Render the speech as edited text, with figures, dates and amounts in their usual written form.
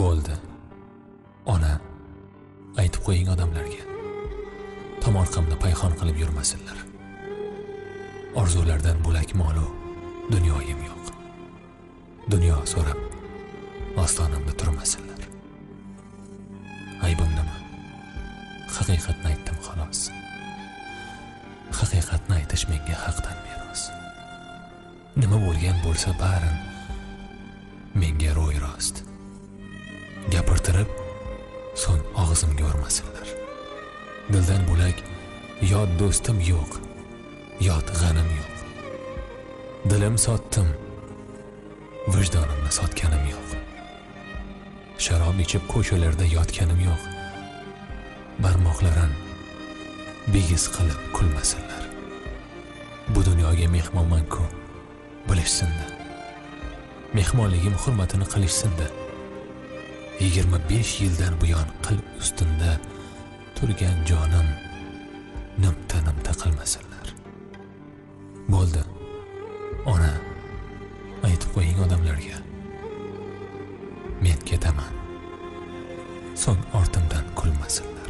Bo'ldi, ona, aytib qo'ying odamlarga. Tomorqamni payhon qilib yurmasinlar. Orzulardan bo'lak molu dunyoyim yo'q. Dunyo so'rab ostonamda turmasinlar. Aybim nima? Haqiqatni aytdim xolos. Haqiqatni aytish menga haqdan meros. Nima bo'lgan bo'lsa barin menga ro'y rost. Gapirtirib so'ng og'zimga urmasinlar. Dildan bo'lak yot do'stim yo'q, yot g'anim yo'q. Dilim sotdim, vijdonimni sotganim yo'q. Sharob ichib ko'chalarda yotganim yo'q. Barmoqlarin bigiz qilib kulmasinlar. Bu dunyoga mehmonman-ku, bilishsin-da. Mehmonligim hurmatini qilishsin-da. 25 yildan buyon qil ustinda turgan jonim nimta-nimta qilmasinlar. Bo'ldi, ona, aytib qo'ying odamlarga. Men ketaman. So'ng ortimdan kulmasinlar.